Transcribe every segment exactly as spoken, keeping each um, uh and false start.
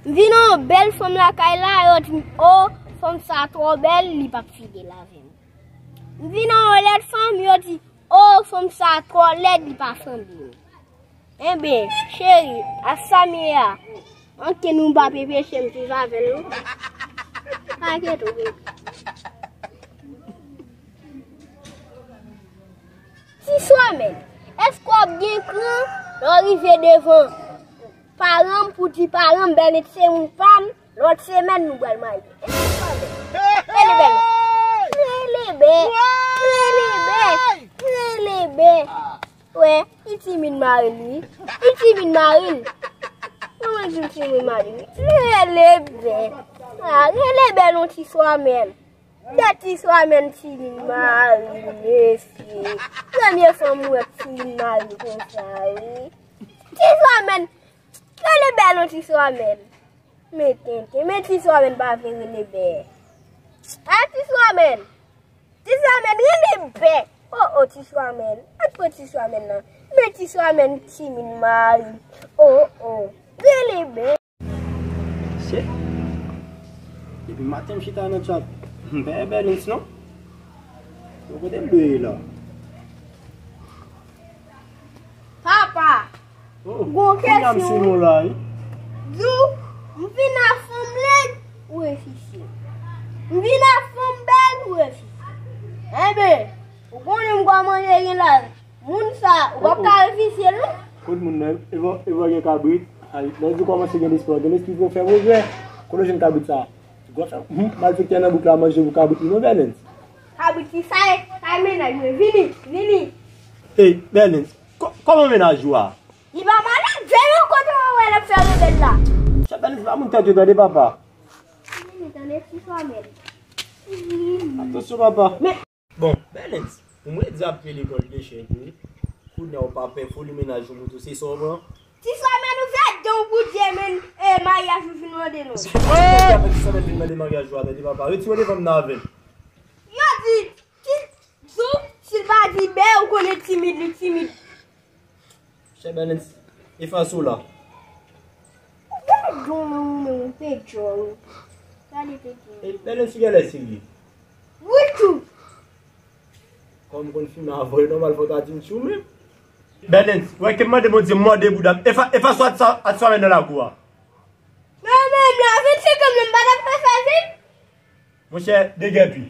M vin yon bèl fanm lakay la, yo di m, "O, fanm sa twò bèl, li p ap fidèl avè m." M vin yon lèd fanm, yo di, "O, fanm sa twò lèd, li pa sanble m." Enben, cheri, a sa m ye a, anke nou pa pe peche m viv avè l, non. Pa enkyete w, baby. Ti Swa, men, èske w ap gen kran lè w rive devan paran m pou di paran m, Bèlent se moun pa m, lòt semèn nou pral marye. Èske w ap gen? Rele Bèlent. Rele Bèlent. Rele Bèlent. Rele Bèlent. Wè, li timid mari l, wi. Li timid mari l. Kòman di l timid mari l? Rele Bèlent. Ah, rele Bèlent yon Ti Swa, men. Gad Ti Swa, men, timid mari l, mesye. Premye fanm m wè k timid mari l konsa, wi. Ti Swa, men, rele Bèlent yon Ti Swa, men. Men tenten, men Ti Swa, men, pa vle rele Bèlent. A, Ti Swa, men. Ti Swa, men, rele Bèlent. O, o, Ti Swa, men. Al pran Ti Swa, men, nan. Men Ti Swa, men, timid mari l. O, o. Rele Bèlent. Chè. Depi maten m chita nan chat. M pa wè Bèlens non. Bon, kote m dwe ye la? Papa, oh, gon kesyon. Di w, m vin ak fanm lèd ou enfisye? M vin ak fanm bèl ou enfisye? Enben, ou konnen m kòman ye gen la. Moun sa, ou p ap ka enfisye l non. Kot moun nan? Evan, Evan gen kabrit. Ay, lè di kòmanse gen lespwa, gen lespri pou fè pwogrè. Kote w jwenn kabrit sa? Ti gwa sa. Hum, malfektè nan bouk la manje pou kabrit li non, Bèlens. Kabrit ki sa e? Kay mennaj mwen, vini, vini. Ey, Bèlens, kò-, kòman mennaj ou a? Li pa malad, veye yon kote w wè l ap fè rebèl la. Chè Bèlens, pa moun tèt yo tande papa. Vini, tande ti fòmèl. Atansyon papa. Men Bon, Bèlens, ou mwen di ap peye lekòl de chèn tou. Kounye a ou pa pè foli mennaj ou moto, se sa w pran? Ti Sòmèl, ouvè dan w pou Dye, men, e, maryaj ou vin mande non. Ti Sòmèl vin mande maryaj ou a, tande papa. Retire devan m nan avè l. Yo di, ti, Zou, si l pa di bè, ou konnen timid, li timid. Chè Bèlens, efase w la. Ou gade w men ou, men ou pe djòl. Gade tete w. Ey, Bèlens, ou genlè serye. Wi, tchou. Kòm konn fimen avè w, e nòmal fò w ta di m tchou menm. Bèlens, ou wè ke m mande Bondye, m mòde bouda m. Efa-, efase w a ti Sòmèl nan lakou a. Men, men, men, vennsenk an, men m pa t ap fè sa, zen. Monchè, degèpi.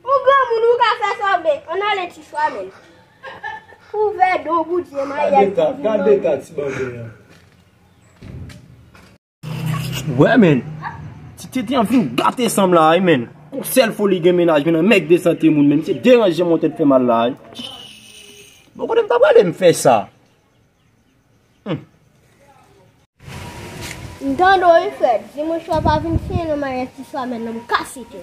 Ou granmoun, ou ka fè sa w vle. Ann ale ti Sòmèl. Ouvè dan w pou Dye, maryaj. Gade ka, gade ka ti bòdè a. Wè, men. Ti tete an fin gate san m la, wi, men. Yon sèl foli gen mennaj, men nan mèg de sante moun, men. Misye deranje m, yon tèt fè mal la, wi. Bon, kote m ta prale m fè sa? Hmm. M tande w wi, frè. Dimanch swa pa vin siyen nan maryaj ti Sòmèl non, m kase kè.